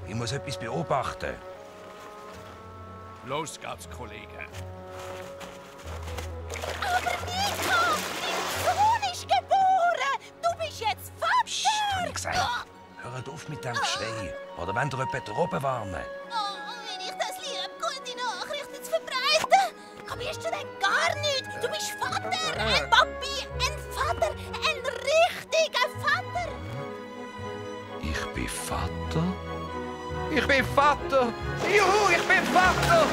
Ich muss etwas beobachten. Los geht's, Kollege. Aber Mika, dein Sohn ist geboren! Du bist jetzt Vater! Psst, hab ich gesagt. Hört auf mit dem Geschrei. Oder wenn ihr jemanden oben warnen. Oh, wenn ich das liebe, gute Nachrichten zu verbreiten. Kapierst du denn gar nichts? Du bist Vater, ein Papi, ein Vater, ein richtiger Vater. Ich bin Vater? Ich bin Vater! Juhu, ich bin Vater!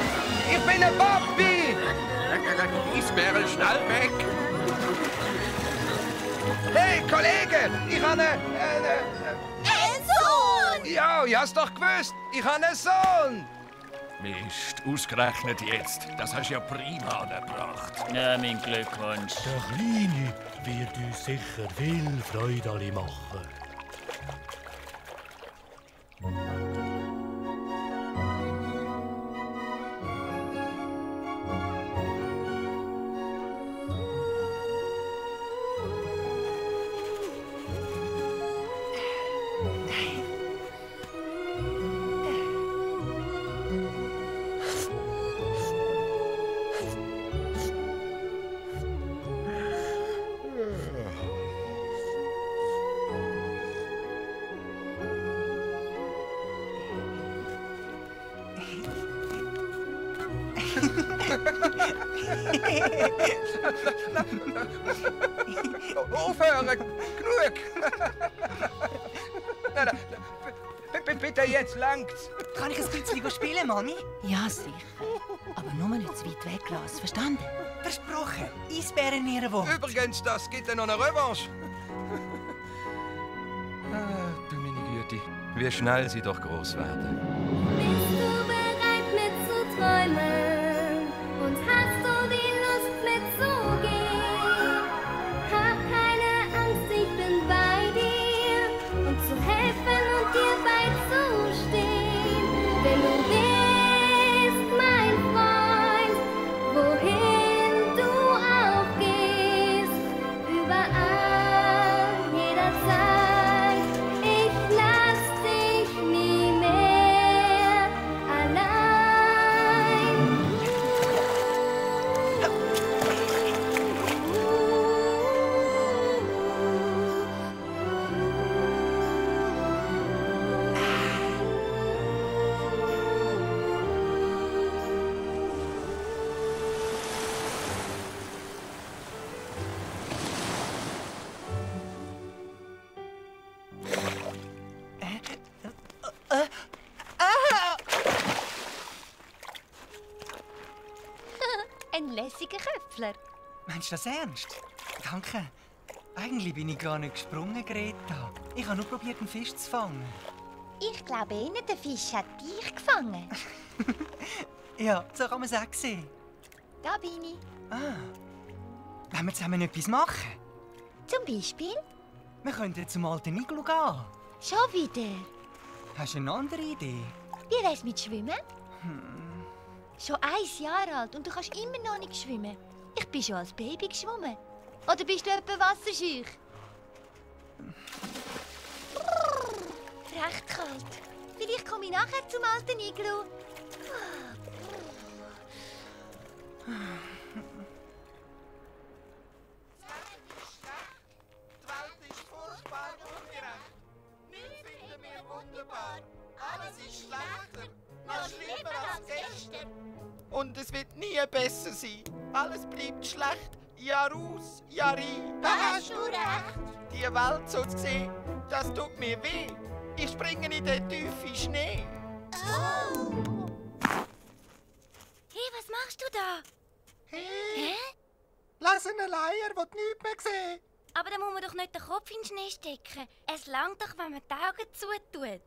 Ich bin ein Papi! Eisbären, schnell weg! Hey, Kollege! Ich habe Ein Sohn! Ja, ich hab's doch gewusst! Ich habe einen Sohn! Mist, ausgerechnet jetzt. Das hast du ja prima angebracht. Ja, mein Glückwunsch. Der Kleine wird uns sicher viel Freude machen. Aufhören! Genug! Nein, bitte, jetzt langt's! Kann ich ein bisschen spielen, Mami? Ja, sicher. Aber nur nicht zu weit weglassen, verstanden? Versprochen. Eisbären in ihrer Wohnung. Übrigens, das gibt ja noch eine Revanche. Du meine Güte, wie schnell sie doch groß werden. Bist du bereit mitzuträumen und hast du die Lust mitzugehen? Hab keine Angst, ich bin bei dir und zu helfen und dir beizustehen. Wenn du bist, mein Freund, wohin du auch gehst, überall, jederzeit, ich lass dich nie mehr allein. Ein lässiger Köpfler. Meinst du das ernst? Danke. Eigentlich bin ich gar nicht gesprungen, Greta. Ich habe nur probiert, einen Fisch zu fangen. Ich glaube, einer der Fisch hat dich gefangen. Ja, so kann man es auch sehen. Da bin ich. Wollen wir zusammen etwas machen? Zum Beispiel? Wir könnten zum alten Iglu gehen. Schon wieder. Hast du eine andere Idee? Wie wär's mit Schwimmen? Schon 1 Jahr alt und du kannst immer noch nicht schwimmen. Ich bin schon als Baby geschwommen. Oder bist du etwa wasserscheu? Recht kalt. Vielleicht komme ich nachher zum alten Iglu. Die Welt ist furchtbar ungerecht. Nichts finden wir wunderbar. Alles ist schlechter, noch schlimmer als gestern. Und es wird nie besser sein. Alles bleibt schlecht. Jahr aus, Jahr ein. Da hast du recht. Die Welt so zu sehen, das tut mir weh. Ich springe in den tiefen Schnee. Oh. Hey, was machst du da? Hey, Hä? lass ihn allein, er will nichts mehr sehen. Aber dann muss man doch nicht den Kopf in den Schnee stecken. Es langt doch, wenn man die Augen zutut.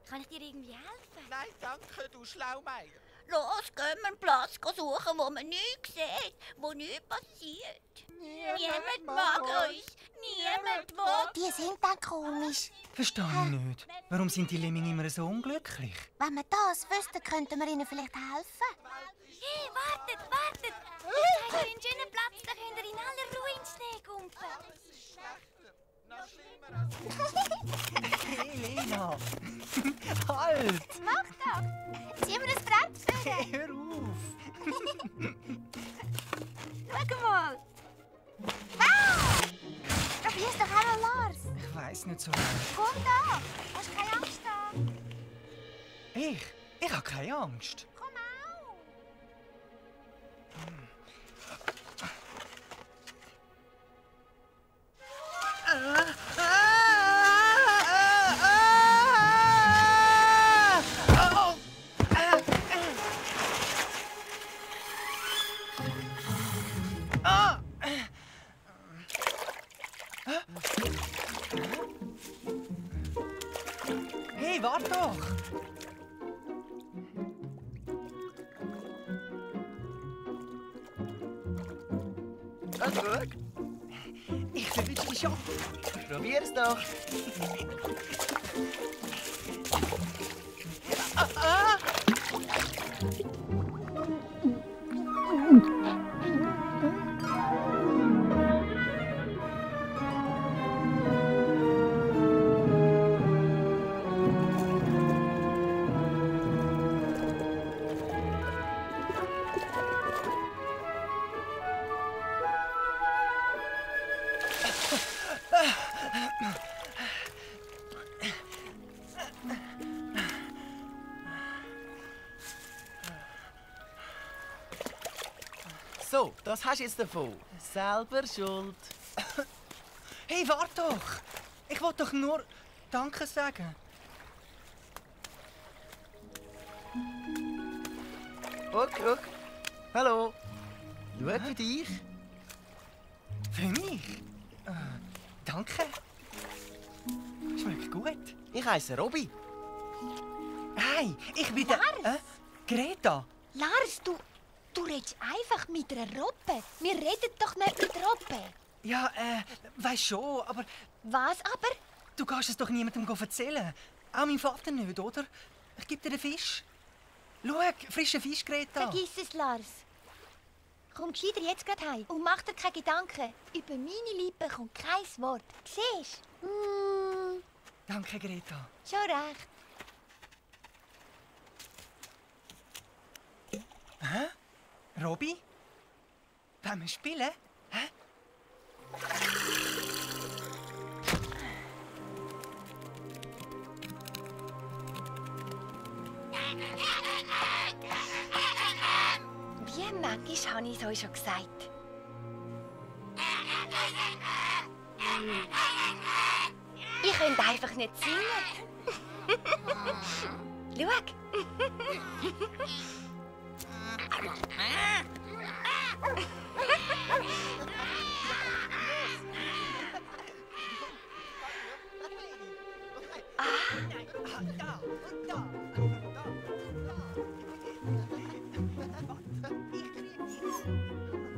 Kann ich dir irgendwie helfen? Nein, danke, du Schlaumeier. Los, gehen wir einen Platz suchen, wo man nichts sieht, wo nichts passiert. Niemand mag uns. Niemand will. Die sind dann komisch. Verstehe ich nicht. Warum sind die Lemminge immer so unglücklich? Wenn wir das wüssten, könnten wir ihnen vielleicht helfen. Hey, wartet! Ich zeige euch einen schönen Platz, da könnt ihr in aller Ruhe in den Schnee kumpeln. Hey, Lena! Halt! Mach doch. Zieh mir das Brett vor. Hör auf! Schau mal. Ah! Probier's doch auch mal, Lars. Ich weiss nicht so recht. Komm da. Hast keine Angst da. Ich habe keine Angst. Komm auch. Hey, warte doch! Schau. Ich verwünsche dich schon. Probier's doch. So, das hast du jetzt davon. Selber schuld. Hey, warte doch! Ich wollte doch nur Danke sagen. Guck. Hallo. Schau für dich. Für mich? Danke. Schmeckt gut. Ich heisse Robby. Hey, ich bin der... Greta. Lars, du redest einfach mit einer Robbe. Wir reden doch nicht mit Robben. Ja, weiss schon, aber Was aber? du kannst es doch niemandem erzählen. Auch meinem Vater nicht, oder? Ich gebe dir den Fisch. Schau, frischer Fisch, Greta. Vergiss es, Lars. Komm gescheiter jetzt gerade heim und mach dir keine Gedanken. Über meine Lippen kommt kein Wort. Siehst du? Danke, Greta. Schon recht. Robby? Wollen wir spielen? Hä? Wie manchmal habe ich es euch schon gesagt. Ich könnte einfach nicht singen. Schau.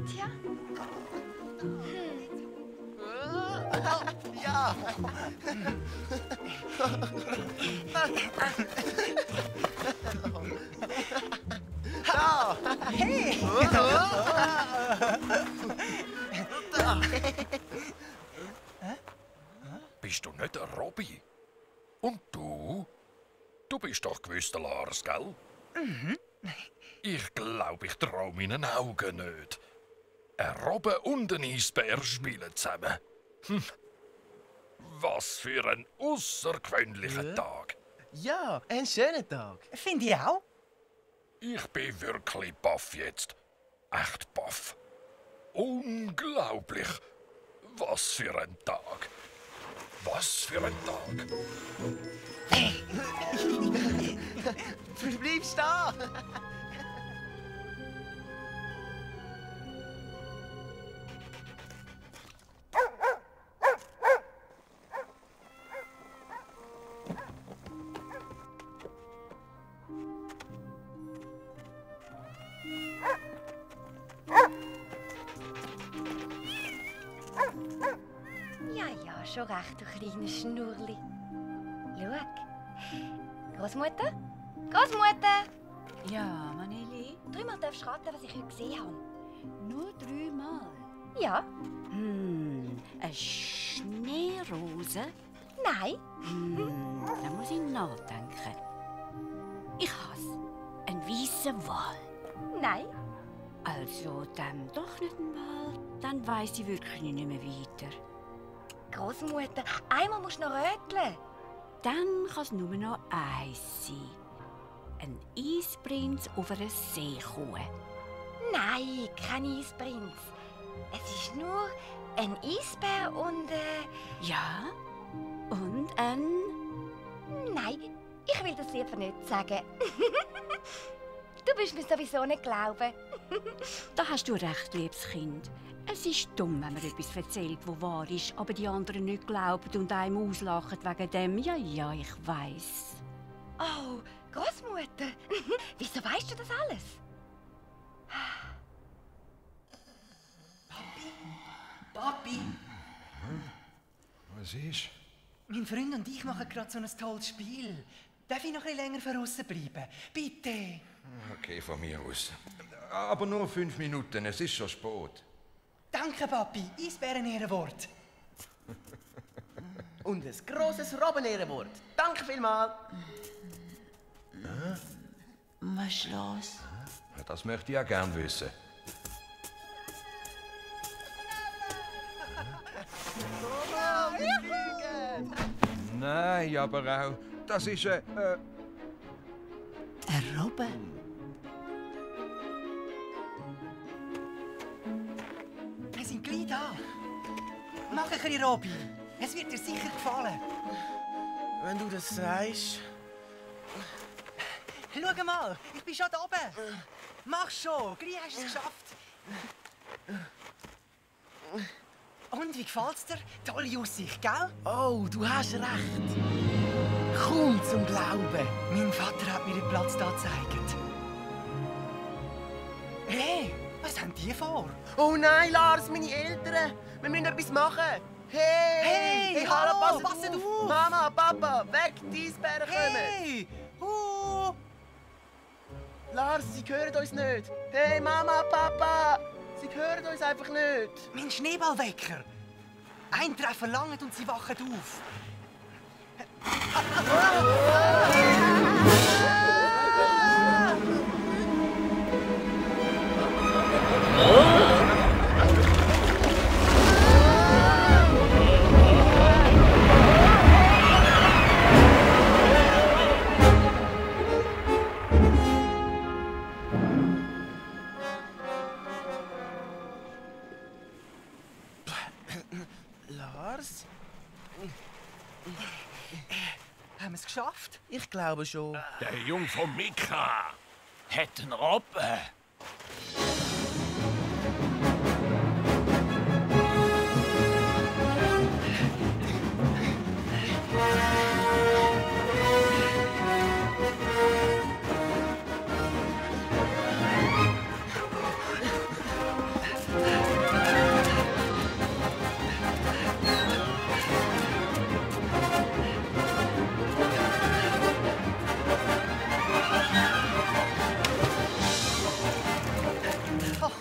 Tja. Ja. Da. Hey! Bist du nicht der Robby? Und du? Du bist doch gewiss der Lars, gell? Mhm. Ich glaube, ich trau meinen Augen nicht. Ein Robbe und ein Eisbär spielen zusammen. Was für ein außergewöhnlicher Tag. Ja, ein schöner Tag. Finde ich auch. Ich bin wirklich baff jetzt. Echt baff. Unglaublich. Was für ein Tag. Was für ein Tag. Du bleibst da. Ja, schon recht, du kleiner Schnurrli. Schau. Großmutter? Großmutter! Ja, Maneli? 3-mal darfst du raten, was ich heute gesehen habe. Nur 3-mal? Ja. Eine Schneerose? Nein. Da muss ich nachdenken. Ich hasse einen weißen Wal. Nein. Also, dann doch nicht ein Wal. Dann weiss ich wirklich nicht mehr weiter. Großmutter, einmal musst du noch röteln. Dann kann es nur noch eins sein. Ein Eisprinz auf einer Seekuh. Nein, kein Eisprinz. Es ist nur ein Eisbär und Ja? Und ein... Nein, ich will das lieber nicht sagen. Du willst mir sowieso nicht glauben. Da hast du recht, liebes Kind. Es ist dumm, wenn man etwas erzählt, das wahr ist, aber die anderen nicht glauben und einem auslachen wegen dem. Ja, ja, ich weiss. Oh, Großmutter, wieso weißt du das alles? Papi! Was ist? Mein Freund und ich machen gerade so ein tolles Spiel. Darf ich noch ein bisschen länger draussen bleiben? Bitte! Okay, von mir aus. Aber nur 5 Minuten, es ist schon spät. Danke, Papi. Eisbären Ehrenwort. Und ein grosses Robben-Ehrenwort. Danke vielmals. Was ist los? Das möchte ich auch gern wissen. Nein, aber auch, das ist Ein Robben? Wir sind gleich da. Mach ein bisschen, Robby. Es wird dir sicher gefallen. Wenn du das sagst. Schau mal, ich bin schon da oben. Mach schon, gleich hast du es geschafft. Und, wie gefällt's dir? Tolle Aussicht, gell? Oh, du hast recht. Kaum zum Glauben. Mein Vater hat mir den Platz hier gezeigt. Hey, was haben die vor? Oh nein, Lars, meine Eltern. Wir müssen etwas machen. Hey! Hey, hallo, hallo, passt passt auf! auf. Mama, Papa, weg, die Eisbären kommen! Hey! Lars, sie hören uns nicht! Hey, Mama, Papa! Sie hören uns einfach nicht! Mein Schneeballwecker! Ein Treffer langt und sie wachen auf. Lars? Haben wir es geschafft? Ich glaube schon. Der Jung von Mika hat einen Robben.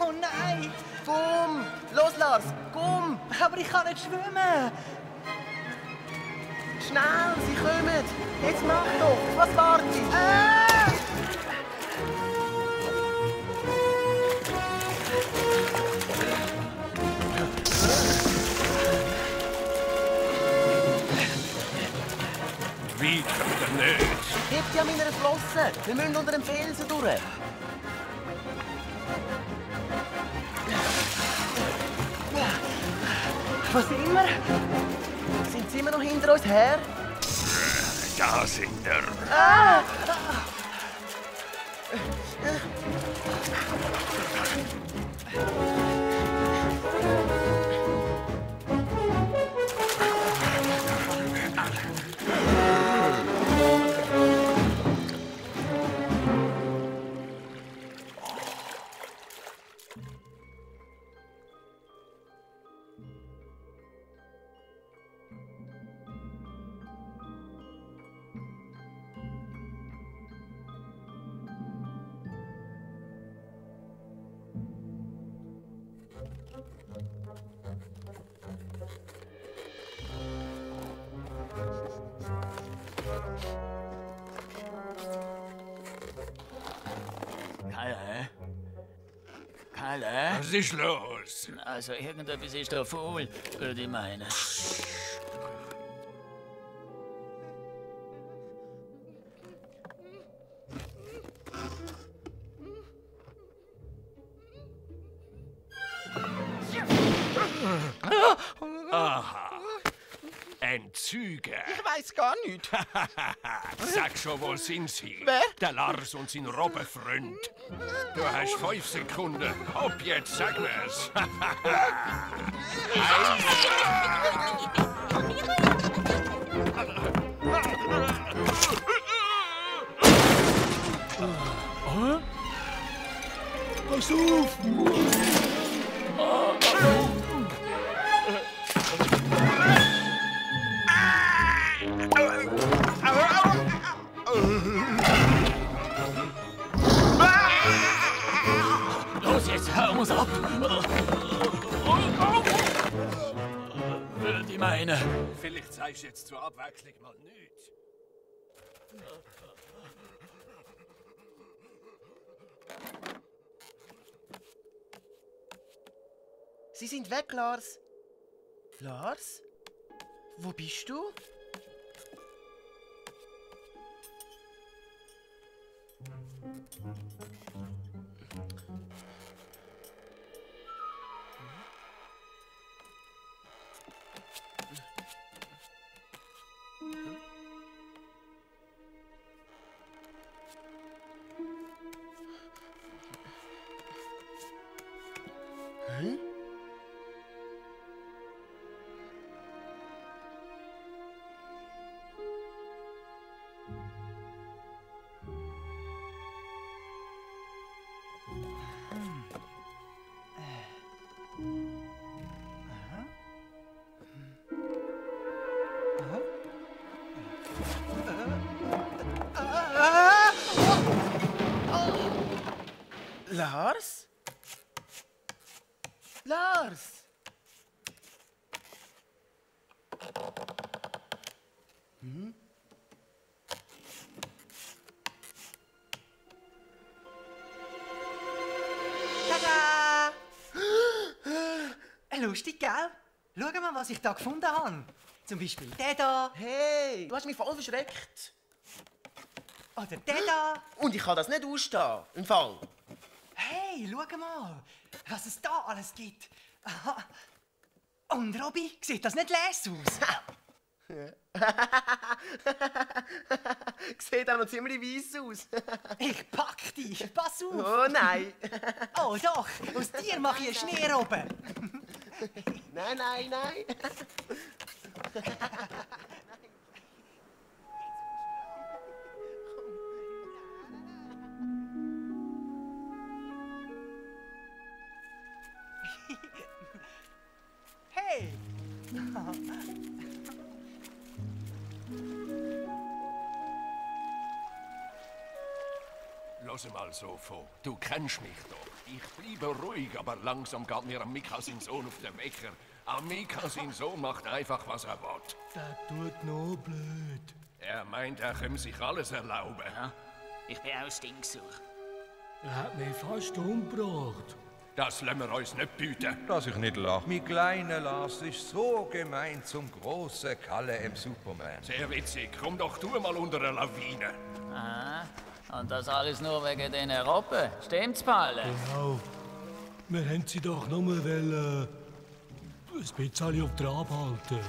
Oh nein! Komm! Los, Lars! Komm! Aber ich kann nicht schwimmen! Schnell, sie kommen! Jetzt mach doch! Was wartest du? Weiter nicht. Hebt ja meine Flossen! Wir müssen unter dem Felsen durch! Wo sind wir? Sind sie immer noch hinter uns her? Da sind wir. Ah! Kalle? Kalle? Was ist los? Also irgendetwas ist da faul, würde ich meinen. Aha. Entzüge. Ich weiß gar nicht. Sag schon, wo sind sie? Wer? Der Lars und sein Robbenfreund. Du hast 5 Sekunden. Ab jetzt, sag mir's. Pass auf! Los jetzt, hör uns ab! Würde ich meinen. Vielleicht sagst du jetzt zur Abwechslung mal nichts. Sie sind weg, Lars. Lars? Wo bist du? Hm? Lars? Lars? Hm? Tada! Lustig, gell? Schau mal, was ich da gefunden habe. Zum Beispiel der da. Hey, du hast mich voll verschreckt. Oder der da. Und ich kann das nicht ausstehen. Im Fall. Hey, schau mal, was es da alles gibt. Aha. Und Robby, sieht das nicht les aus? Sieht auch noch ziemlich weiss aus. Ich pack dich, pass auf. Oh nein. Oh doch, aus dir mache ich einen Schneerobben. Nein, nein, nein. Hey. Lass mal so vor. Du kennst mich doch. Ich bleibe ruhig, aber langsam geht mir Mika sein Sohn auf den Wecker. Mika sein Sohn macht einfach, was er will. Der tut noch blöd. Er meint, er könne sich alles erlauben. Ja, ich bin auch stinksuch. Er hat mich fast umgebracht. Das lassen wir uns nicht bieten. Dass ich nicht lache. Mein kleiner Lars ist so gemein zum grossen Kalle im Superman. Sehr witzig. Komm doch du mal unter eine Lawine. Ah, und das alles nur wegen den Robben. Stimmt's, Palle? Genau. Wir haben sie doch nur wollen Ein bisschen auf Trab halten.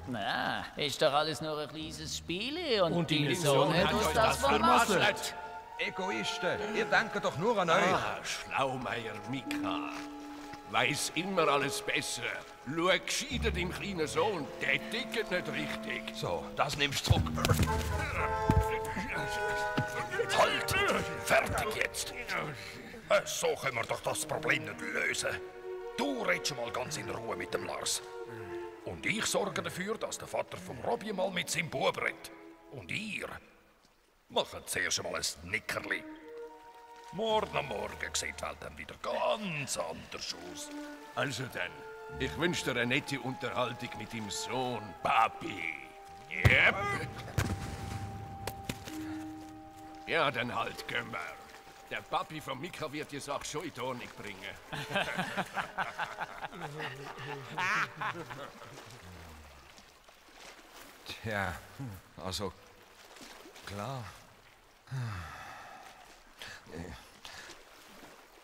Na, ist doch alles nur ein kleines Spiel und dein dein Sohn Sohn hat hat uns euch das das vermasselt. Egoisten, ihr denkt doch nur an euch. Ah, Schlaumeier Mika. Weiß immer alles besser. Schau gescheiter deinem kleinen Sohn, der tickt nicht richtig. So, das nimmst du zurück. Halt! Fertig jetzt! So können wir doch das Problem nicht lösen. Du redest mal ganz in Ruhe mit dem Lars. Und ich sorge dafür, dass der Vater vom Robby mal mit seinem Bub redet. Und ihr macht zuerst einmal ein Nickerli. Morgen am Morgen sieht die Welt dann wieder ganz anders aus. Also dann, ich wünsche dir eine nette Unterhaltung mit dem Sohn, Papi. Yep. Ja, dann halt, gehen wir. Der Papi von Mika wird die Sache schon in die Ordnung bringen. Tja, also, klar.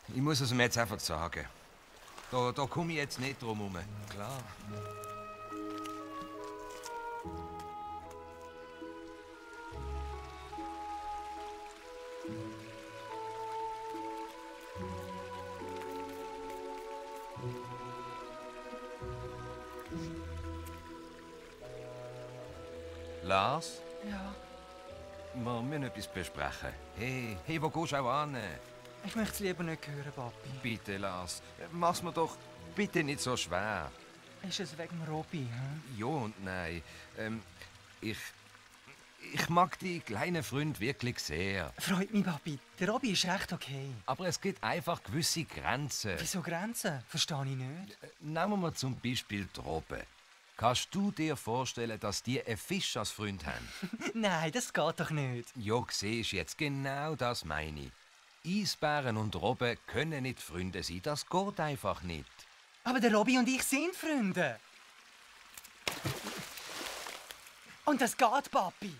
Ich muss es mir jetzt einfach sagen. Da komme ich jetzt nicht drum herum. Klar. Lars? Ja? Wir müssen etwas besprechen. Hey, wo gehst du auch an? Ich möchte es lieber nicht hören, Papi. Bitte, Lars. Mach's mir doch bitte nicht so schwer. Ist es wegen Robby, hm? Ja und nein. Ich mag die kleinen Freunde wirklich sehr. Freut mich, Papi. Der Robby ist recht okay. Aber es gibt einfach gewisse Grenzen. Wieso Grenzen? Verstehe ich nicht. Nehmen wir mal zum Beispiel die Robben. Kannst du dir vorstellen, dass die einen Fisch als Freund haben? Nein, das geht doch nicht. Ja, siehst jetzt, genau das meine ich. Eisbären und Robben können nicht Freunde sein, das geht einfach nicht. Aber der Robby und ich sind Freunde. Und das geht, Papi.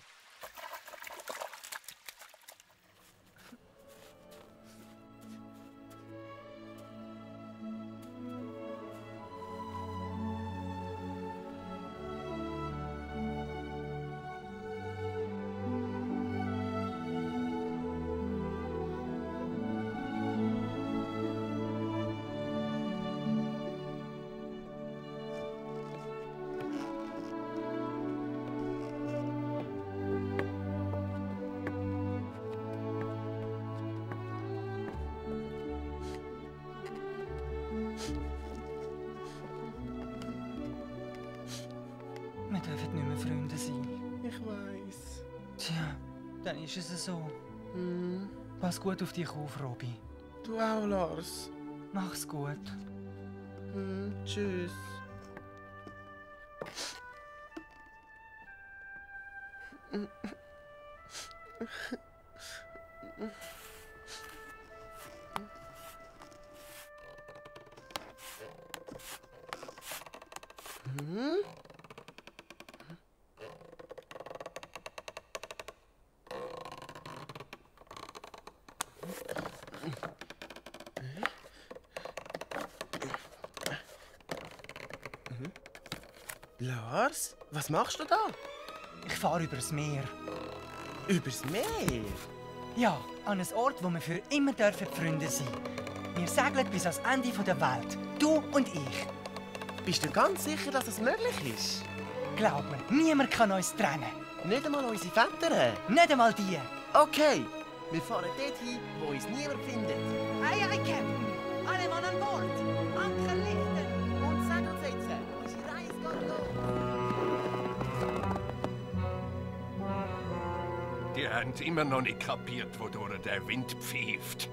Wir dürfen nicht mehr Freunde sein. Ich weiss. Tja, dann ist es so. Pass gut auf dich auf, Robby. Du auch, Lars. Mach's gut. Tschüss. Lars, was machst du da? Ich fahre übers Meer. Übers Meer? Ja, an einen Ort, wo wir für immer dürfen Freunde sein. Wir segeln bis ans Ende der Welt. Du und ich. Bist du ganz sicher, dass es möglich ist? Glaub mir, niemand kann uns trennen. Nicht einmal unsere Väter? Nicht einmal die. Okay, wir fahren dorthin, wo uns niemand findet. Ei, ei, Captain. Alle Mann an Bord. Anker lichten. Und Segel setzen. Unsere Reise geht los. Die haben immer noch nicht kapiert, wodurch der Wind pfeift.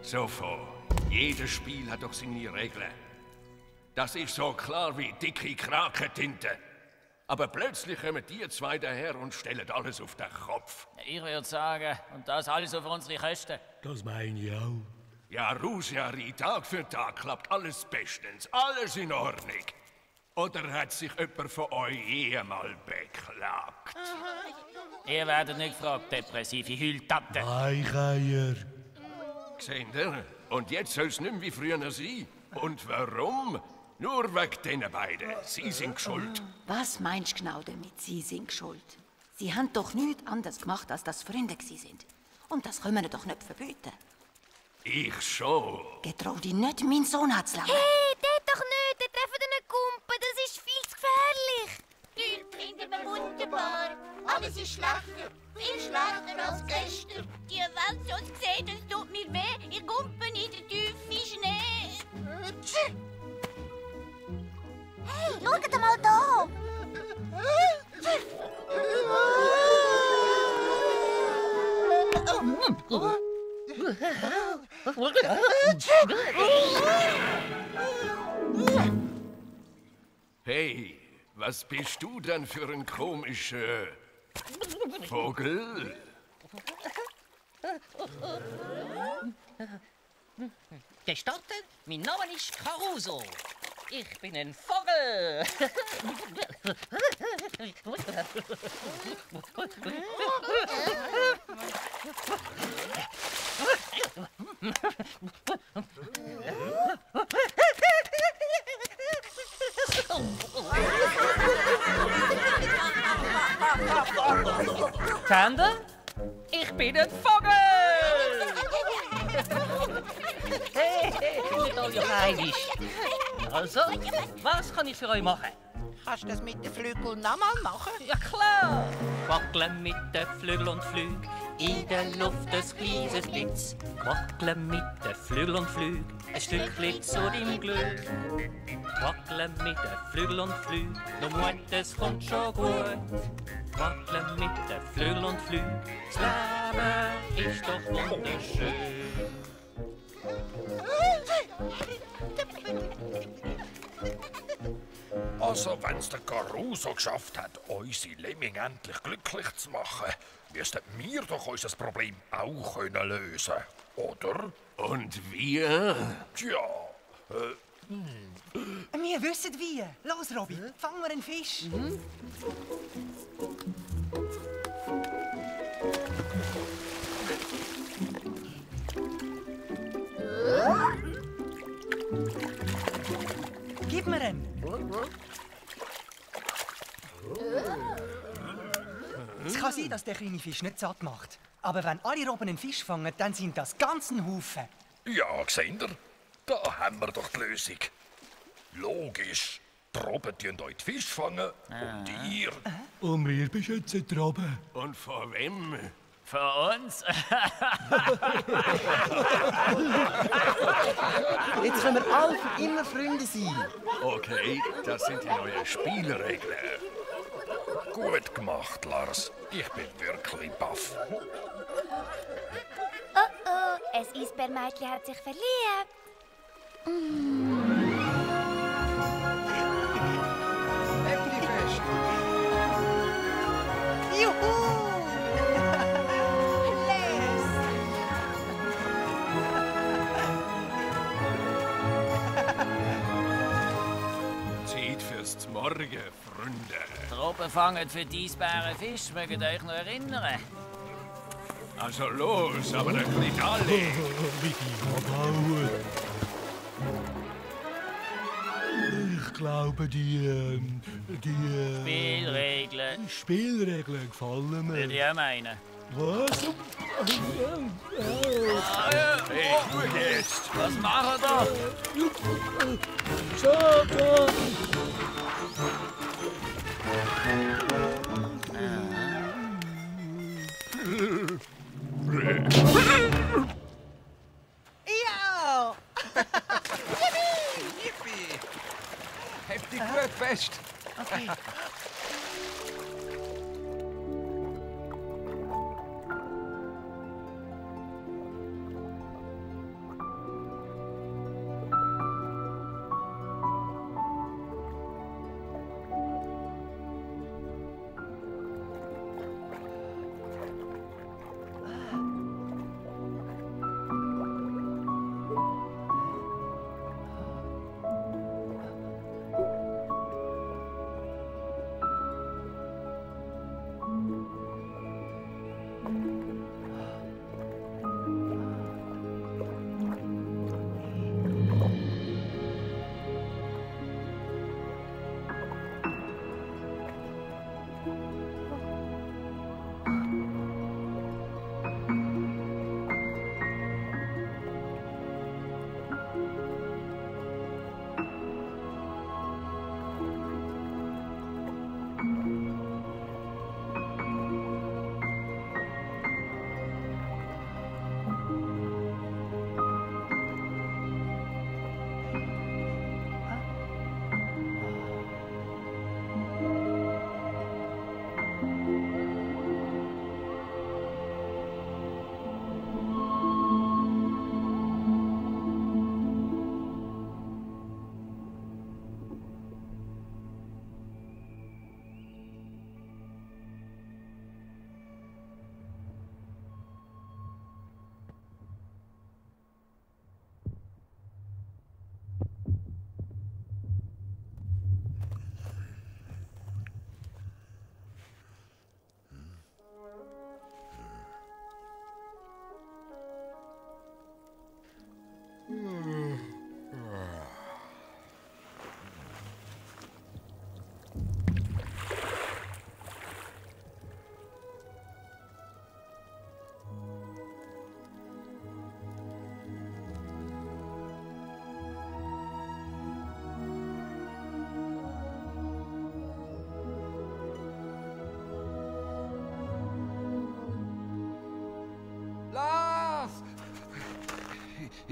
So vor. Jedes Spiel hat doch seine Regeln. Das ist so klar wie dicke Krakentinte. Aber plötzlich kommen die zwei daher und stellen alles auf den Kopf. Ich würde sagen, und das alles auf unsere Kosten. Das meine ich auch. Ja, Rusjari, Tag für Tag klappt alles bestens, alles in Ordnung. Oder hat sich jemand von euch einmal beklagt? Ihr werdet nicht gefragt, depressive Heultante. Eicheier. Seht ihr? Und jetzt soll es nicht mehr wie früher sein. Und warum? Nur wegen diesen beiden. Sie sind schuld. Was meinst du genau damit, sie sind schuld? Sie haben doch nichts anderes gemacht, als dass Freunde gsi sind. Und das können wir doch nicht verbieten. Ich schon. Getrau dich nicht, mein Sohn hat's lange. Hey, dort doch nicht, dort treffen wir nicht Kumpen, das ist viel zu gefährlich. Die finden wir wunderbar. Alles ist schlechter. Viel schlechter als gestern. Die Welt so sieht, es tut mir weh. Ich gumpe in den tiefen Schnee. Hey, schaut mal da. Hey, was bist du denn für ein komischer Vogel? Gestattet, mein Name ist Caruso. Ich bin ein Vogel. Tante, ich bin ein Vogel. Hey, mit euch einig. Also, was kann ich für euch machen? Kannst du das mit den Flügeln nochmal machen? Ja klar! Wackeln mit den Flügeln und Flüg, in der Luft ein kleines Blitz. Wackeln mit den Flügeln und Flüg, ein Stückchen zu deinem Glück. Wackeln mit den Flügeln und Flüg, nur Mut, es kommt schon gut. Wackeln mit den Flügeln und Flüg, das Leben ist doch wunderschön. Also, wenn's der Caruso geschafft hat, unsere Lemming endlich glücklich zu machen, müssten wir doch unser Problem auch können lösen, oder? Und wir? Tja, Wir wissen wie. Los, Robby, fangen wir einen Fisch. Gib mir ihn. Es kann sein, dass der kleine Fisch nicht satt macht. Aber wenn alle Robben einen Fisch fangen, dann sind das ganzen Haufen. ja, seht ihr? Da haben wir doch die Lösung. Logisch. Die Robben tun euch die Fisch fangen und ihr... Und wir beschützen die Robben. Und vor wem? Von uns? Jetzt können wir alle für immer Freunde sein. Okay, das sind die neuen Spielregeln. Gut gemacht, Lars. Ich bin wirklich baff. Oh, ein Eisbärmädchen hat sich verliebt. Äpfelfest. Juhu! Zeit fürs Morgen, Freunde. Die Robben fangen für die Eisbären Fisch, mögt ihr euch noch erinnern? Also los, aber ein bisschen alle. Wie die abhauen. Ich glaube, die Spielregeln gefallen mir. würde ich auch meinen. Was? Hey, schau jetzt. Was machen wir? Satan! Ja! Yippie! Habt dich gut fest. Okay.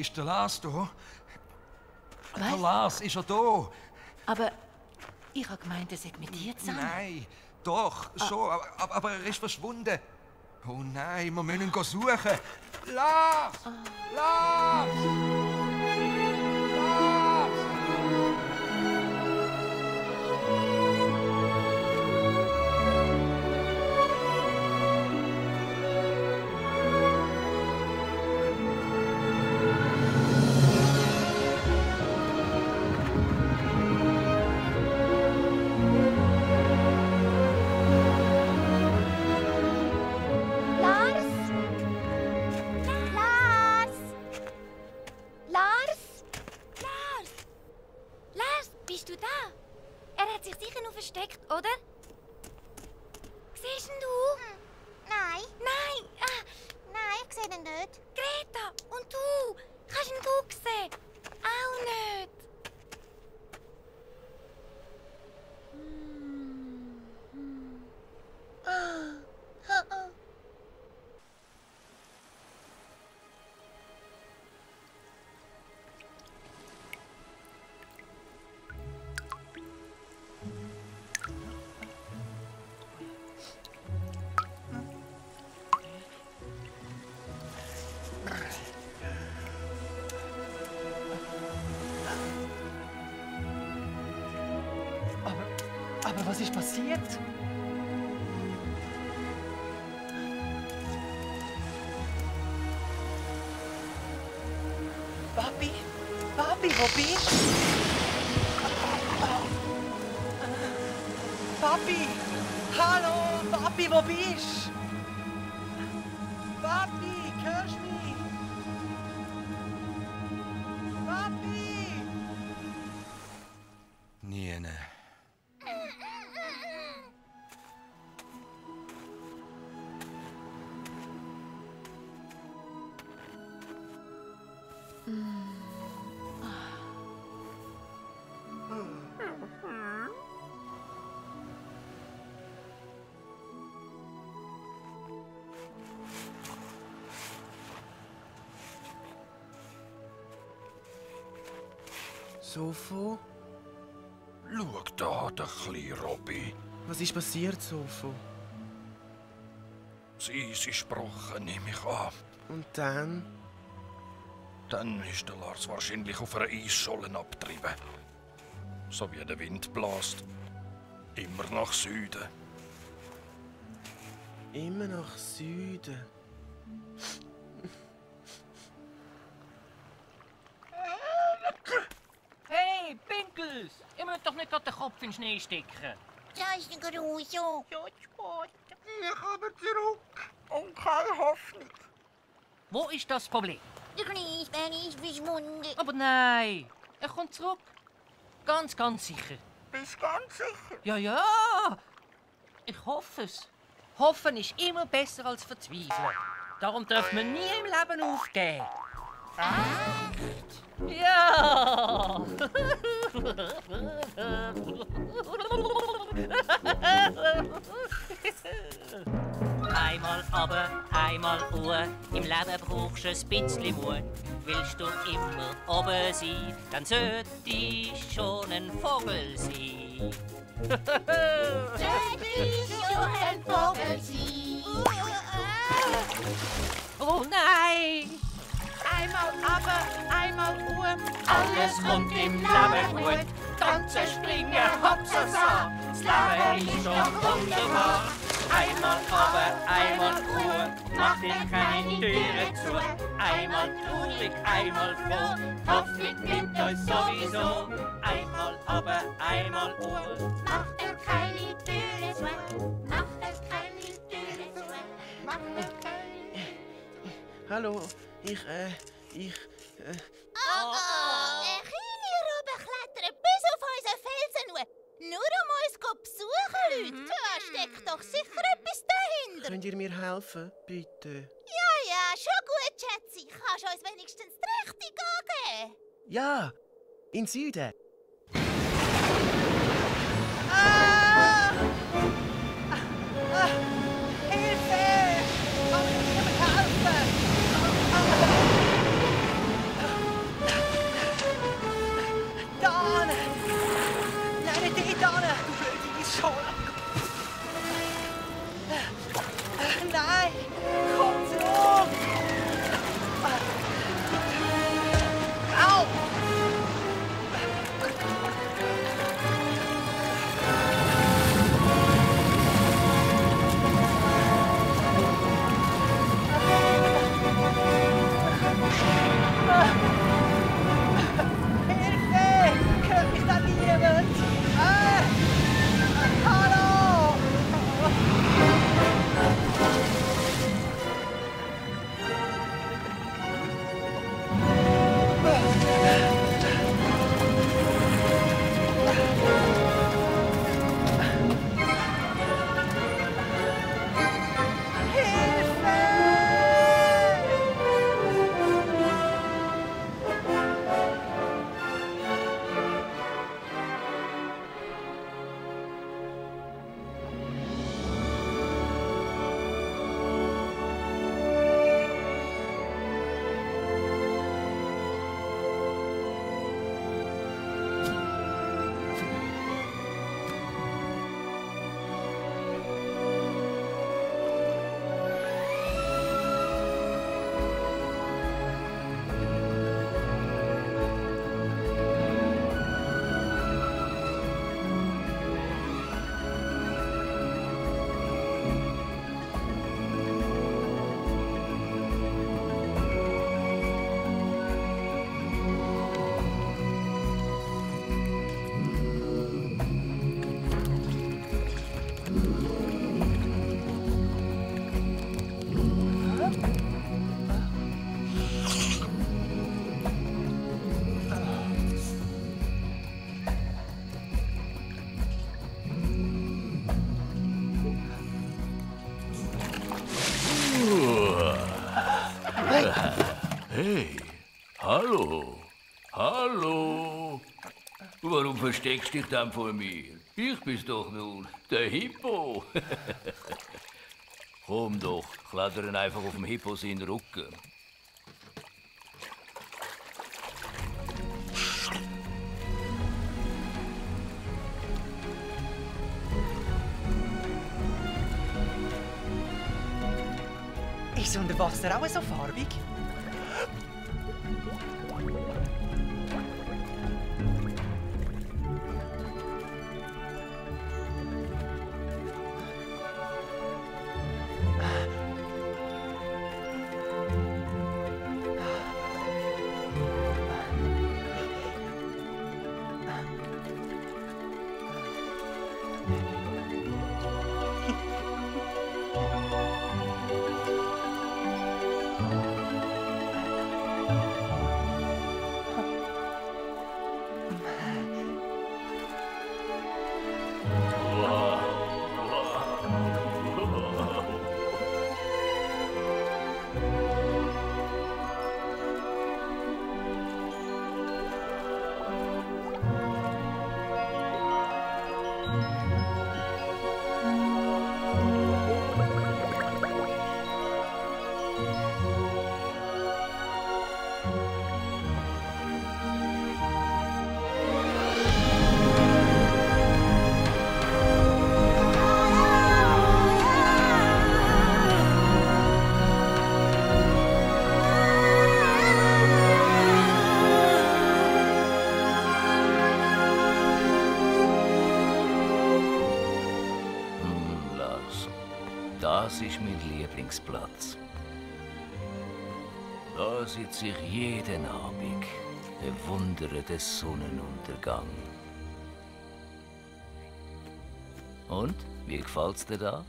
Ist der Lars da? Was? Der Lars, ist er da? Aber ich habe gemeint, er sei mit dir zusammen. Nein, doch, schon, aber er ist verschwunden. Oh nein, wir müssen ihn suchen. Lars! Lars! Bist du da? Er hat sich sicher noch versteckt, oder? Siehst ihn du? Nein. Nein! Nein, ich sehe ihn nicht. Greta, und du? Kannst ihn du sehen? Auch nicht. Aber was ist passiert? Papi? Papi, wo bist du? Papi! Hallo, Papi, wo bist du? Papi, hörst du mich? Papi! Niene. Sofo? Schau da, der kleine Robby. Was ist passiert, Sofo? Sie ist gebrochen, nehme ich an. Und dann? Dann ist der Lars wahrscheinlich auf einer Eisschollen abgetrieben. So wie der Wind bläst. Immer nach Süden. Immer nach Süden. Hey, Pinkels! Ihr müsst doch nicht gerade den Kopf in den Schnee stecken. Da ist ein Gruso. Ja, Sport. Ich komme zurück und keine Hoffnung. Wo ist das Problem? Der Kleisbär ist verschwunden. Aber nein, er kommt zurück. Ganz, ganz sicher. Bist du ganz sicher? Ja, ja. Ich hoffe es. Hoffen ist immer besser als verzweifeln. Darum darf man nie im Leben aufgeben. Ja! Einmal aber, einmal Uhr. Im Leben brauchst du ein bisschen Mut. Willst du immer oben sein, dann sollte ich schon ein Vogel sein. Sollte ich schon ein Vogel sein. Oh nein! Einmal aber, einmal Uhr. Alles kommt im Leben gut. Tanzen, springen, hopsasa. Das Leben ist doch wunderbar. Einmal aber, einmal Ruhe. Mach dir keine Türe zu. Einmal traurig, einmal froh. Hoffnung nimmt uns sowieso. Einmal aber, einmal Ruhe. Mach dir keine Türe zu. Mach dir keine Türe zu. Mach dir keine. Hallo, ich. Oh, eine kleine Robbe klettert bis auf unseren Felsen nur. Nur um uns zu besuchen, Leute. Da steckt doch sicher etwas dahinter. Könnt ihr mir helfen, bitte? Ja, schon gut, Schätzi. Kannst du uns wenigstens die Richtung angeben? Ja, in Süden. Hilfe! Kann mir jemand helfen? Hallo. Warum versteckst du dich dann vor mir? Ich bin's doch nun, der Hippo. Komm doch, klettern einfach auf dem Hippo seinen Rücken. Ist unter Wasser auch so farbig? Das ist mein Lieblingsplatz. Da sitze ich jeden Abend, bewundere den Sonnenuntergang. Und, wie gefällt's dir da?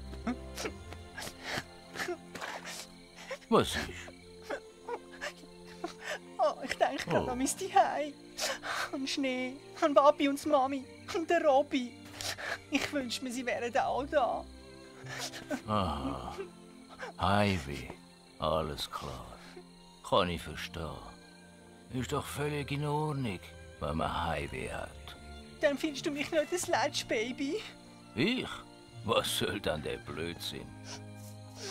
Was ist? Oh, ich denke gerade an mein Zuhause. An Schnee, an Papi und Mami und der Robby. Ich wünschte mir, sie wären auch da. Aha. Heimweh. Alles klar. Kann ich verstehen. Ist doch völlig in Ordnung, wenn man Heimweh hat. Dann findest du mich nicht ein Sledge, Baby. Ich? Was soll denn der Blödsinn?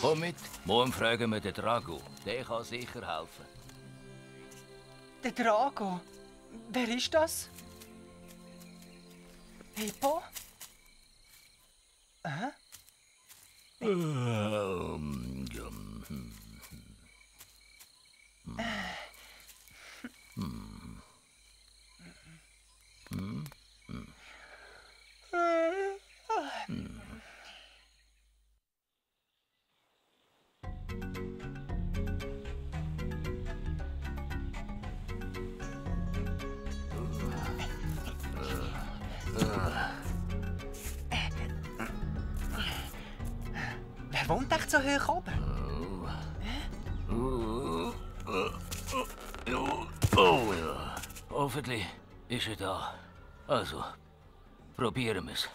Komm mit, morgen fragen wir den Drago. Der kann sicher helfen. Der Drago? Wer ist das? Hippo? Aha. Wer wohnt echt so hoch oben? Oh ja, hoffentlich ist er da. Also, probieren wir's.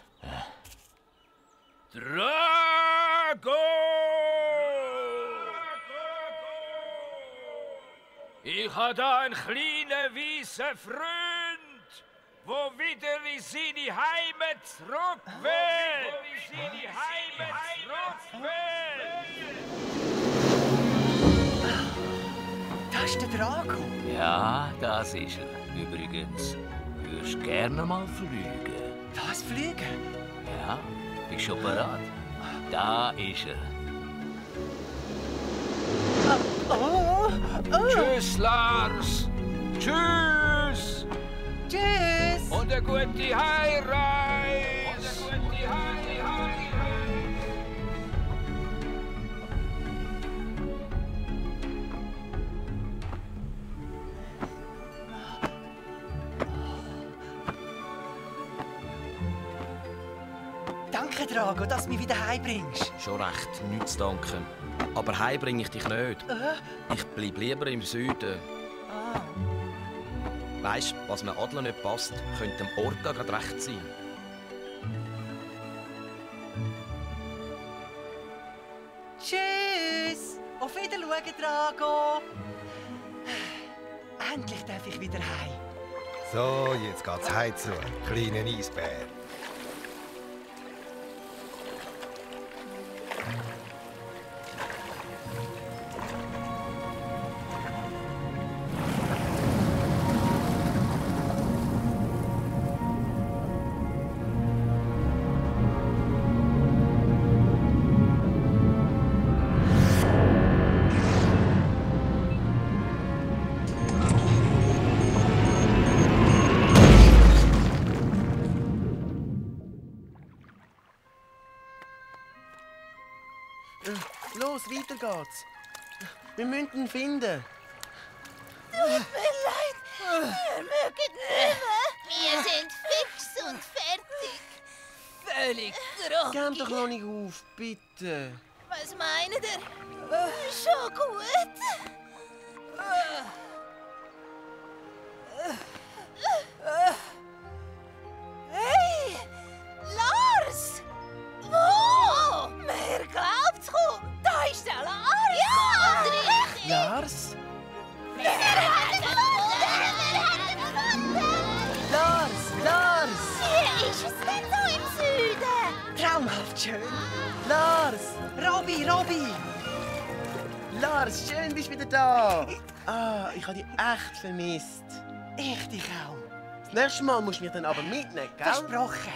Drago! Ich habe da einen kleinen weißen Freund, wo wieder in seine Heimat zurück will. Das ist der Drago. Ja, das ist er. Übrigens, würdest gerne mal fliegen? Das Fliegen? Ja, bist schon bereit? Da ist er. Tschüss, Lars. Tschüss. Tschüss. Und eine gute Heimreise. Danke, Drago, dass du mich wieder heimbringst. Schon recht, nichts zu danken. Aber heim bringe ich dich nicht. Ich bleib lieber im Süden. Weisst, was einem Adler nicht passt, könnte dem Orca gerade recht sein. Tschüss. Auf Wiedersehen, Drago. Endlich darf ich wieder heim. So, jetzt geht's heim zu, kleinen Eisbär. Los, weiter geht's. Wir müssen ihn finden. Tut mir leid, wir mögen nicht mehr. Wir sind fix und fertig. Völlig groggy. Gebt doch noch nicht auf, bitte. Was meint ihr? Schon gut. Hey, Lars! Wo? Mir glaubt's kaum. Da ist der Lars. Ja, richtig. Lars? Wir haben gefunden. Lars! Lars! Hier ist es denn so im Süden. Traumhaft schön. Lars! Robby! Lars, schön bist du wieder da. Ah, ich habe dich echt vermisst. Ich dich auch. Das nächste Mal musst du mich dann aber mitnehmen, gell? Versprochen.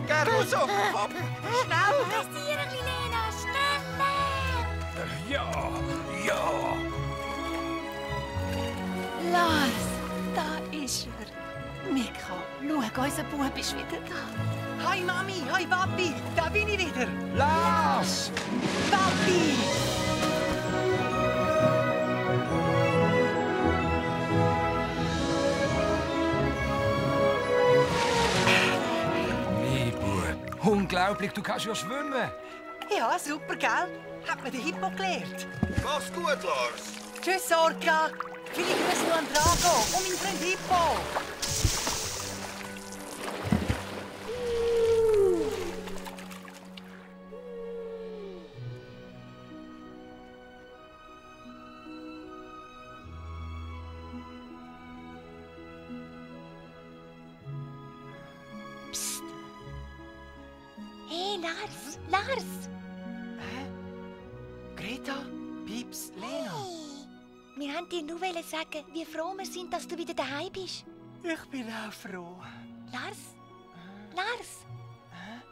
Caruso! Hopp! Schnell! Passieren, Lena! Schneller! Ja! Lars, da ist er. Mika, schau, unser Bub ist wieder da. Hi Mami, hi Papi, da bin ich wieder. Lars! Papi! Mein Bub, unglaublich, du kannst ja schwimmen. Ja, super, gell? Hat mir der Hippo gelehrt. Mach's gut, Lars. Tschüss, Orca. Viele Grüße an Drago und meinen Freund Hippo. Psst. Hey, Lars, Lars. Greta, Pips, Lena. Wir wollten dir nur sagen, wie froh wir sind, dass du wieder daheim bist. Ich bin auch froh. Lars, Lars,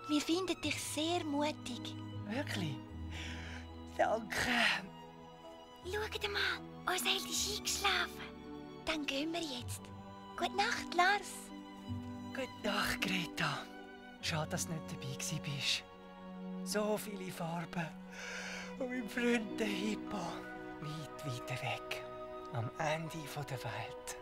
wir finden dich sehr mutig. Wirklich? Danke. Schau mal, unser Held ist eingeschlafen. Dann gehen wir jetzt. Gute Nacht, Lars. Gute Nacht, Greta. Schade, dass du nicht dabei bist. So viele Farben. Und mein Freund der Hippo. Weit, weit weg. Am Ende der Welt.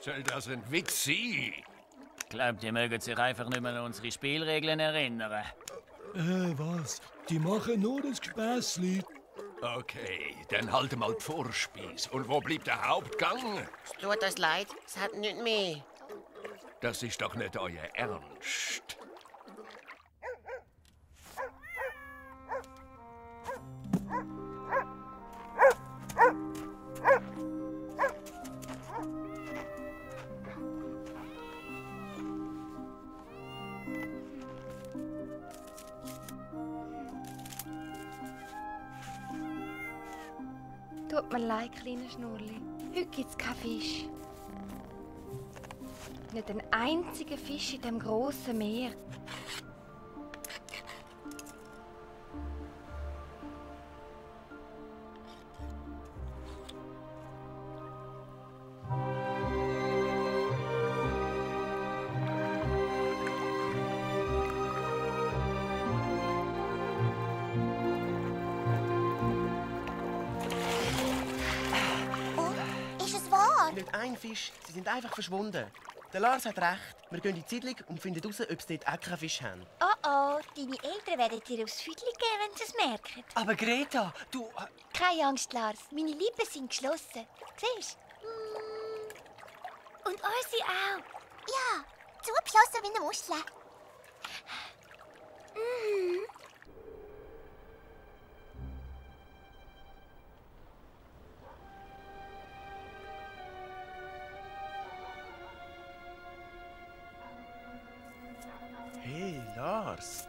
Soll das ein Witz sein? Glaubt ihr, mögt sich einfach nicht mehr an unsere Spielregeln erinnern? Was? Die machen nur das Gespässli. Okay, dann halt mal die Vorspeise. Und wo bleibt der Hauptgang? Es tut uns leid, es hat nicht mehr. Das ist doch nicht euer Ernst. Tut mir leid, kleiner Schnurrli. Heute gibt's keinen Fisch. Nicht einen einzigen Fisch in dem grossen Meer. Ist es wahr? nicht ein Fisch. Sie sind einfach verschwunden. Der Lars hat recht. Wir gehen in die Siedlung und finden heraus, ob sie dort auch keinen Fisch haben. Oh, deine Eltern werden dir aufs Füdli geben, wenn sie es merken. Aber Greta, du... Keine Angst, Lars. Meine Lippen sind geschlossen. Siehst du? Und unsere auch. Ja, zugeschlossen wie eine Muschel. Hey, Lars.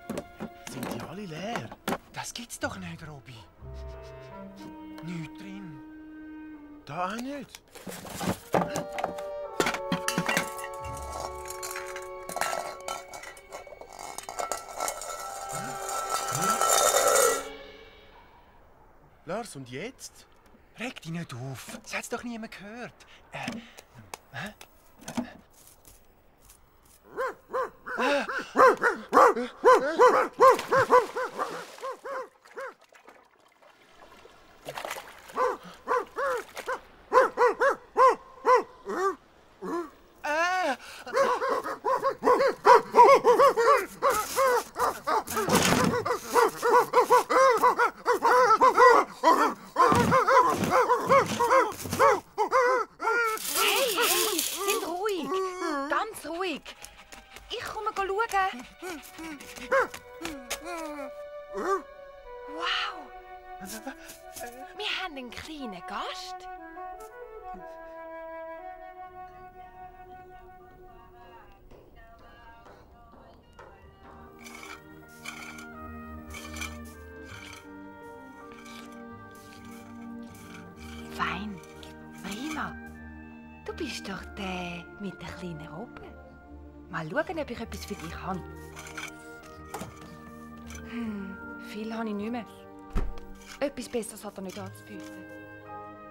Sind die alle leer? Das gibt's doch nicht, Robby. Nichts drin. Da auch nicht. Lars, und jetzt? Reg dich nicht auf. Das hat's doch niemand gehört. Hey, sind ruhig. Ganz ruhig. Ich komme schauen. Wow. Wir haben einen kleinen Gast. Fein. Prima. Du bist doch der mit der kleinen Robbe. Mal schauen, ob ich etwas für dich habe. Viel habe ich nicht mehr. Etwas Besseres hat er nicht anzubieten.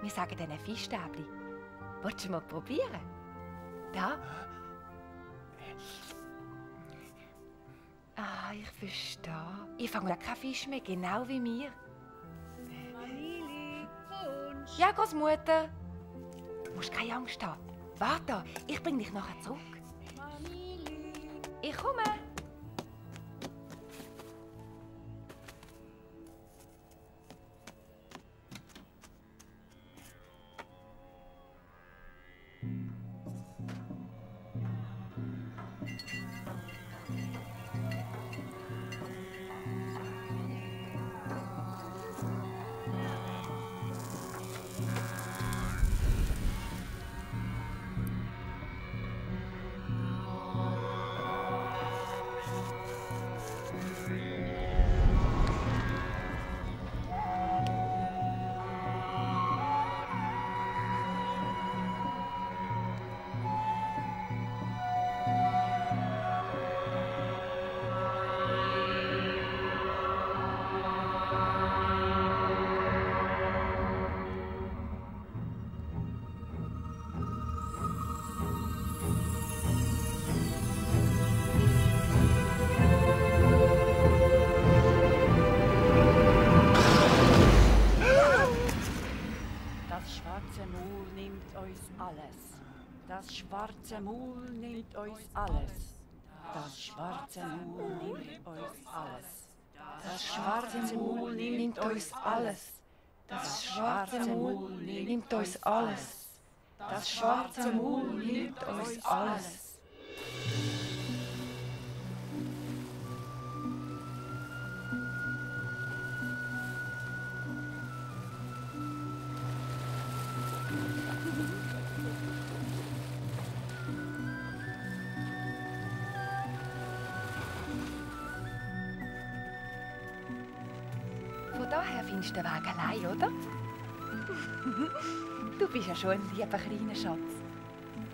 Wir sagen diesen Fischstäbli. Willst du mal probieren? Da? Ah, ich verstehe. Ich fange auch keinen Fisch mehr, genau wie mir. Ja, Großmutter. Du musst keine Angst haben. Warte, ich bringe dich nachher zurück. Ich komme. Das schwarze Maul nimmt uns alles. Das schwarze Maul nimmt uns alles. Das schwarze Maul nimmt uns alles. Das schwarze Maul nimmt uns alles. Das schwarze Maul nimmt uns alles. Von daher findest du den Weg allein, oder? Du bist ja schon ein lieber kleiner Schatz.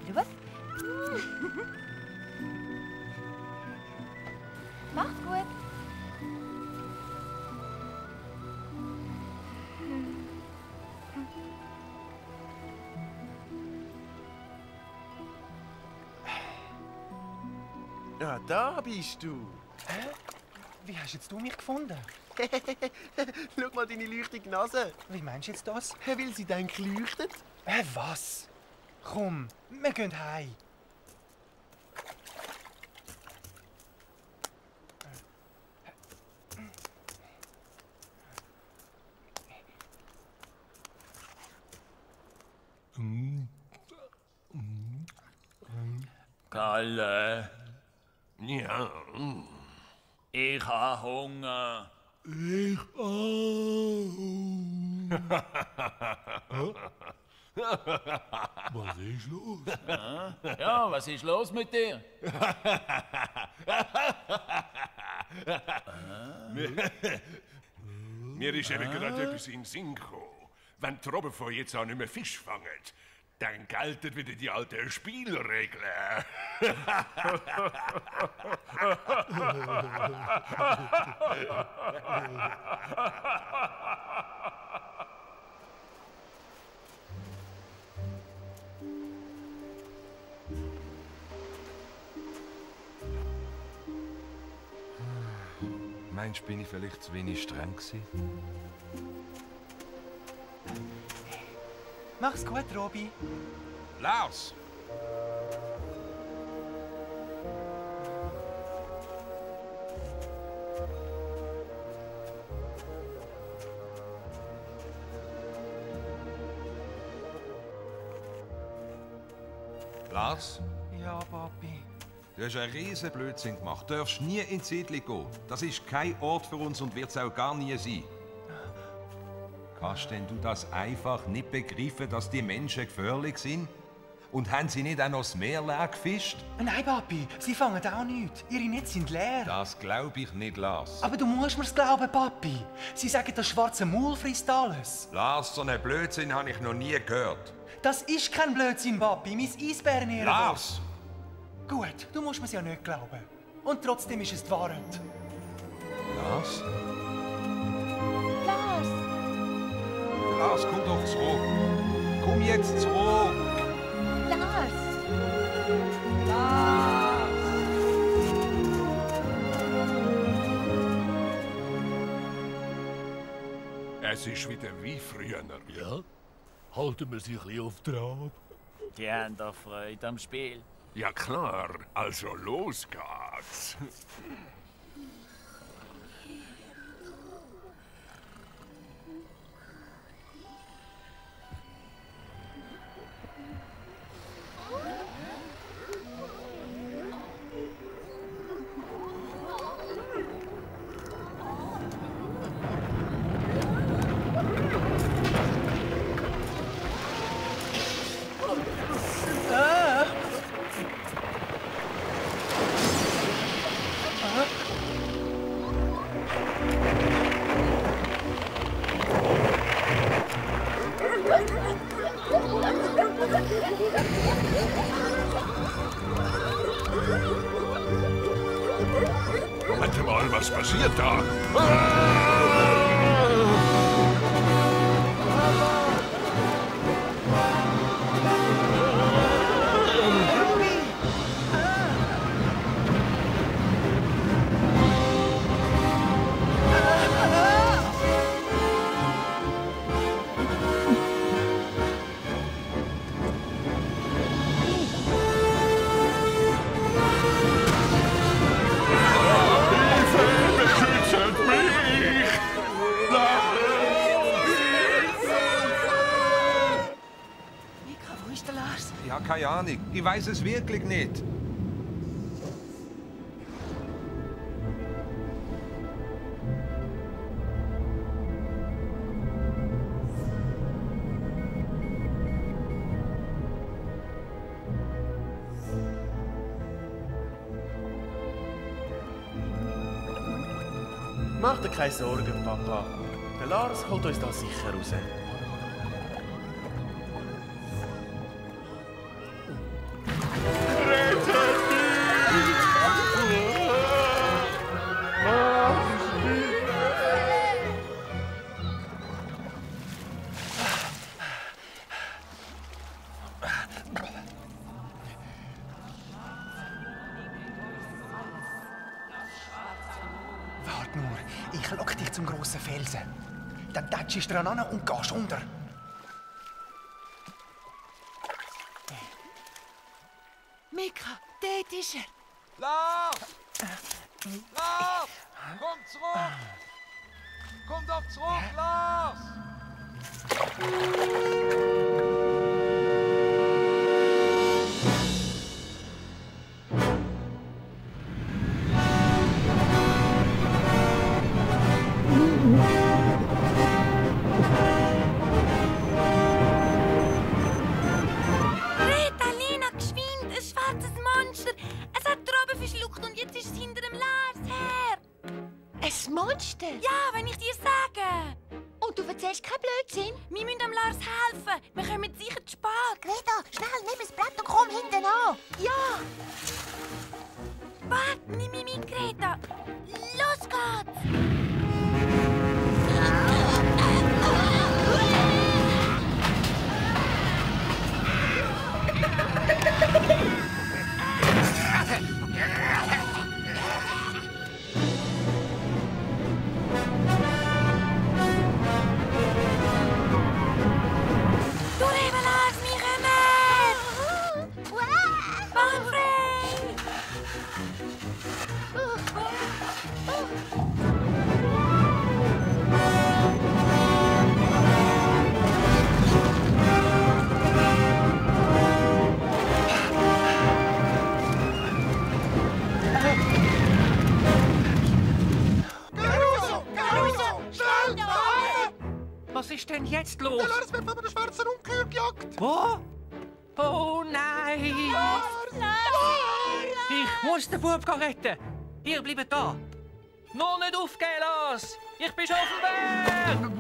Schau. Macht's gut. Ja, da bist du. Hä? Wie hast jetzt du mich gefunden? Schau mal deine leuchtende Nase. Wie meinst du jetzt das? Weil sie denk leuchtet. Was? Komm, wir gehen heim. Kalle. Ja. Ich habe Hunger. Ich auch. Was ist los? Ja, was ist los mit dir? Mir ist eben gerade etwas in den Sinn gekommen. Wenn die Robbenfeuer jetzt auch nicht mehr Fisch fangen, dann gelten wieder die alten Spielregeln. Meinst du, bin ich vielleicht zu wenig streng gewesen? Mach's gut, Robi. Lars! Lars? Ja, Papi. Du hast einen riesen Blödsinn gemacht. Du darfst nie ins Siedlung gehen. Das ist kein Ort für uns und wird es auch gar nie sein. Kannst denn du das einfach nicht begreifen, dass die Menschen gefährlich sind? Und haben sie nicht auch noch das Meer leer gefischt? Nein, Papi, sie fangen auch nichts. Ihre Netze sind leer. Das glaube ich nicht, Lars. Aber du musst mir's glauben, Papi. Sie sagen, das schwarze Maul frisst alles. Lars, so einen Blödsinn habe ich noch nie gehört. Das ist kein Blödsinn, Papi. Mein Eisbären. Lars! Gut, du musst mir's ja nicht glauben. Und trotzdem ist es die Wahrheit. Lars? Lars! Lars, komm doch zurück. Komm jetzt zurück. Lars! Es ist wieder wie früher. Ja? Halten wir sich ein bisschen auf Trab. Die haben doch Freude am Spiel. Ja klar, also los geht's. Warte mal, was passiert da? Wo ist der Lars? Ja, keine Ahnung. Ich weiß es wirklich nicht. Mach dir keine Sorgen, Papa. Der Lars holt uns da sicher raus. Warte nur, ich lock dich zum grossen Felsen. Dann tätschst du dran an und gehst unter. Mika, dort ist er. Lars! Lars! Komm zurück! Komm doch zurück, Lars! Greta, Lena, geschwind! Ein schwarzes Monster! Es hat Robben verschluckt und jetzt ist es hinter dem Lars her! Ein Monster? Ja, wenn ich dir sage! Und du erzählst keinen Blödsinn? Wir müssen dem Lars helfen! Wir kommen sicher zu spät! Greta, schnell, nimm das Brett und komm hinten an! Ja! Warte, nimm mich mit, Greta! Los geht's! Du lieber Lars, wir kommen! Bahn frei! Caruso! Caruso! Schnell! Da oben! Was ist denn jetzt los? Der Lars wird von einer schwarzen Ungeheuer gejagt! Wo? Oh nein! Ich muss den Bub retten! Ihr bleibt da! Nur nicht aufgehen, Lars! Ich bin schon auf dem Weg!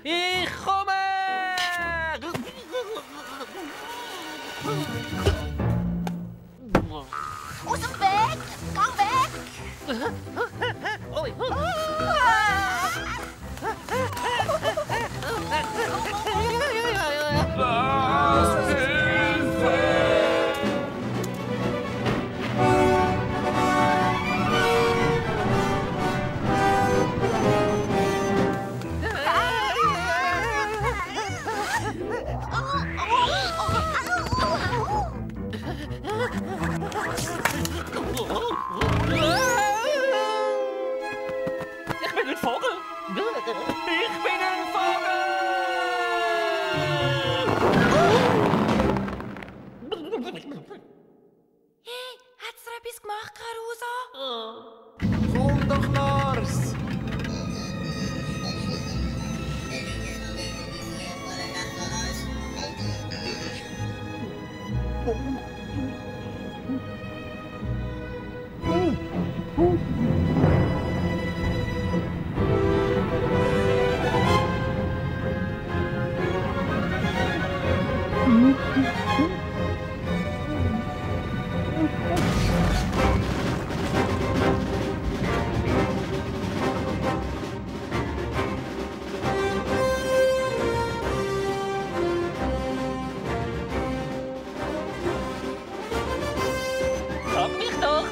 Ich komme! Aus dem Weg! Gang weg! Lars, Hilfe! Ich bin ein Vogel! Ich bin ein Vogel! Hey, hat's dir etwas gemacht, Caruso? Komm doch, Lars! Komm mich doch!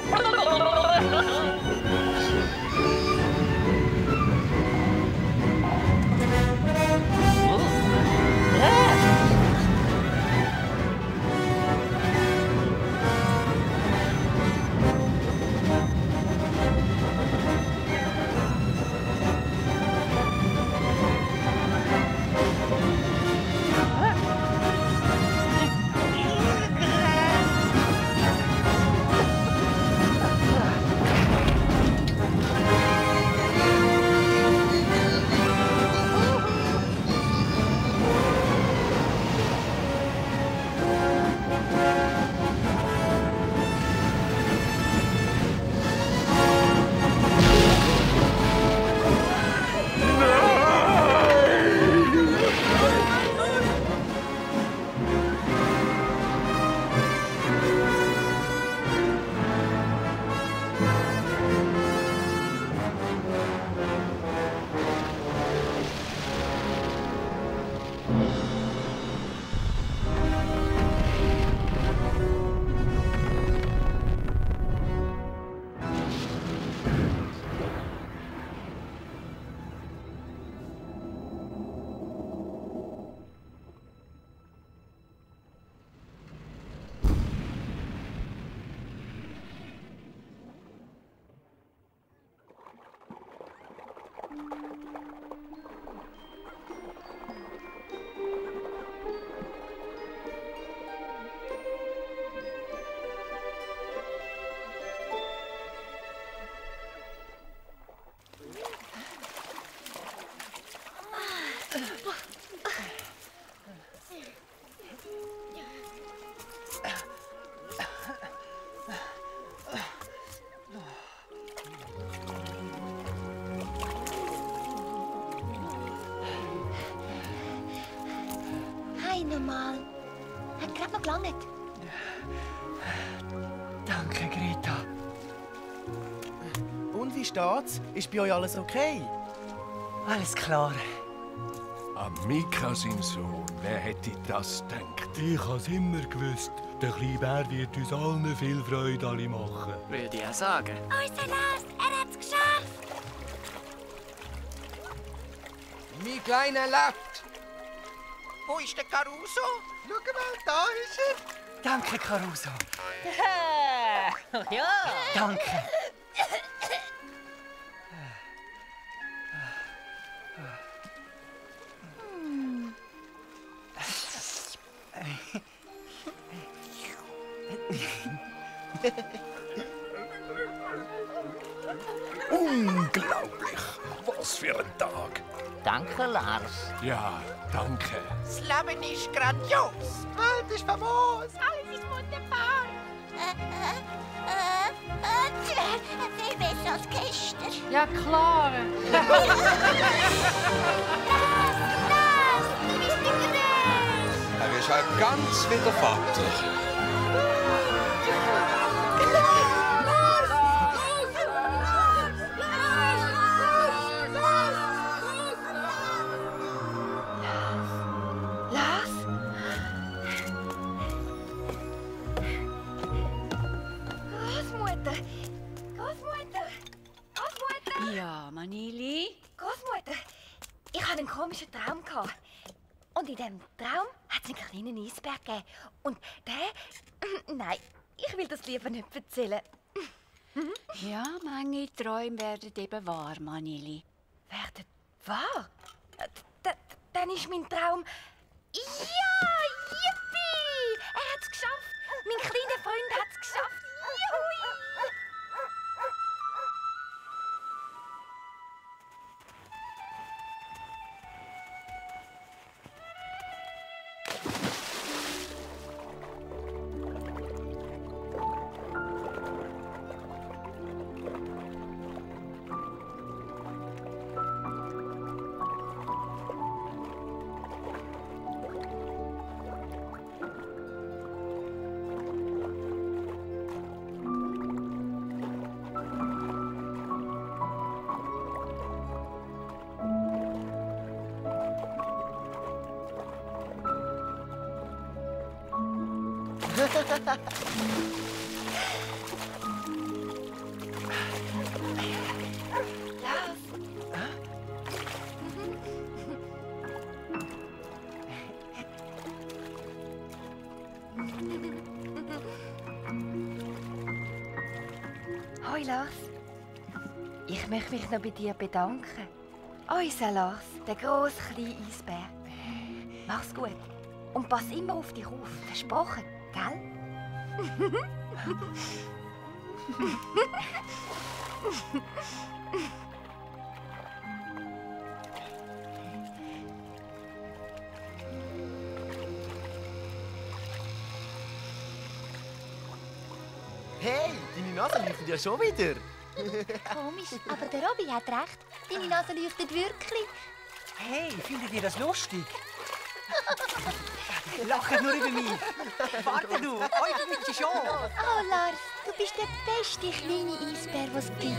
Hi nochmal. Hat gerade noch gelangt. Danke, Greta. Und wie steht's? Ist bei euch alles okay? Alles klar. An Mika, sein Sohn. Wer hätte das gedacht? Ich hab's immer gewusst. Der kleine Bär wird uns allen viel Freude alle machen. Würde ich auch sagen. Unser Lars, er hat's geschafft. Mein Kleiner lebt. Wo ist der Caruso? Schau mal, da ist er. Danke, Caruso. Ja. Danke. Unglaublich! Was für ein Tag! Danke, Lars. Ja, danke. Das Leben ist grandios. Die Welt ist famos. Alles ist wunderbar. Viel besser als gestern. Ja, klar. Lars, du bist der Größte. Er ist halt ganz wie der Vater. Lars? Großmutter! Großmutter! Großmutter! Ja, Manili? Großmutter! Ich hatte einen komischen Traum. Und in diesem Traum hat es einen kleinen Eisberg gegeben. Und der... Nein, ich will das lieber nicht erzählen. Ja, manche Träume werden eben wahr, Manili. Werden wahr? Dann ist mein Traum... Ja, yippie! Er hat es geschafft! Mein kleiner Freund hat es geschafft! Juhui! Hoi Lars. Ich möchte mich noch bei dir bedanken. Unser Lars, der grosse kleine Eisbär. Mach's gut. Und pass immer auf dich auf. Versprochen, gell? Hey, deine Nase leuchtet ja schon wieder. Komisch, aber der Robby hat recht. Deine Nase leuchtet wirklich. Hey, findet ihr das lustig? Lacht nur über mich. Warte du, euch bitte schon. Oh Lars, du bist der beste kleine Eisbär, was es gibt.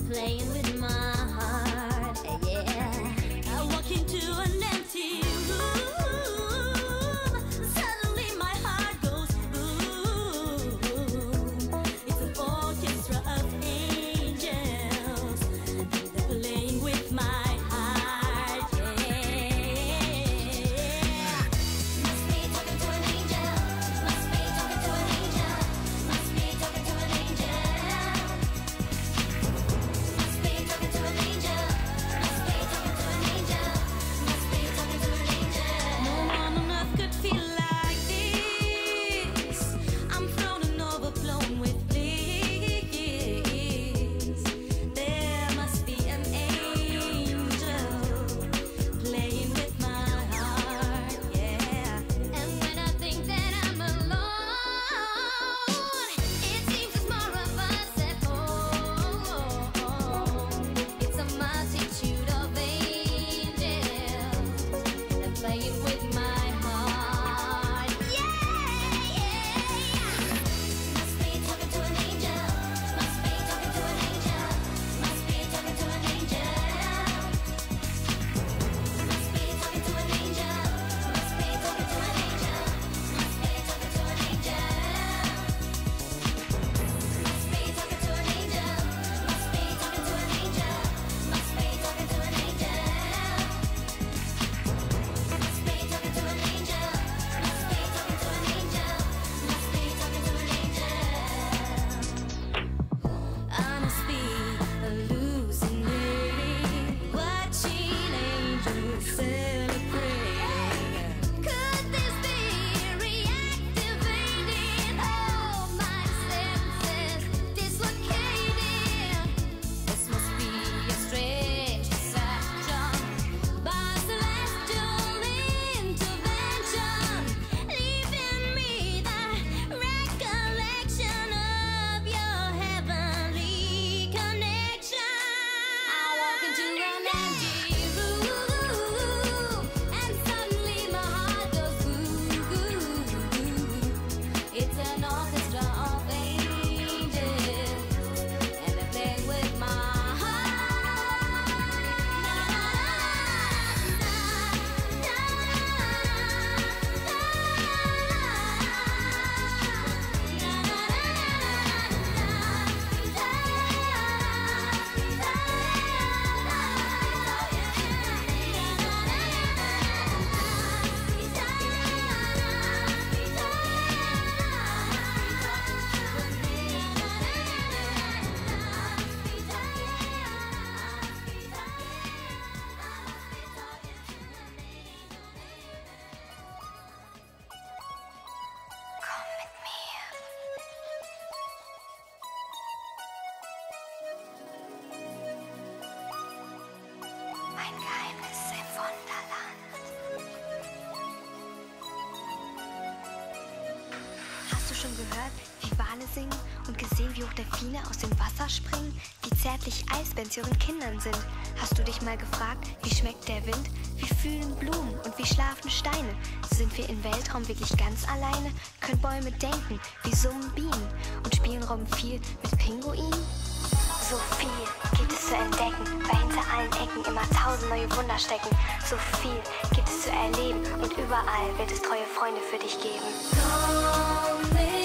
Playing with my heart, yeah. schon gehört, wie Wale singen und gesehen, wie hoch Delfine aus dem Wasser springen? Wie zärtlich Eisbären zu ihren Kindern sind? Hast du dich mal gefragt, wie schmeckt der Wind? Wie fühlen Blumen und wie schlafen Steine? Sind wir im Weltraum wirklich ganz alleine? Können Bäume denken, wie summen Bienen? Und spielen Robben viel mit Pinguinen? So viel gibt es zu entdecken, weil hinter allen Ecken immer 1000 neue Wunder stecken. So viel gibt es zu erleben und überall wird es treue Freunde für dich geben. Komm mit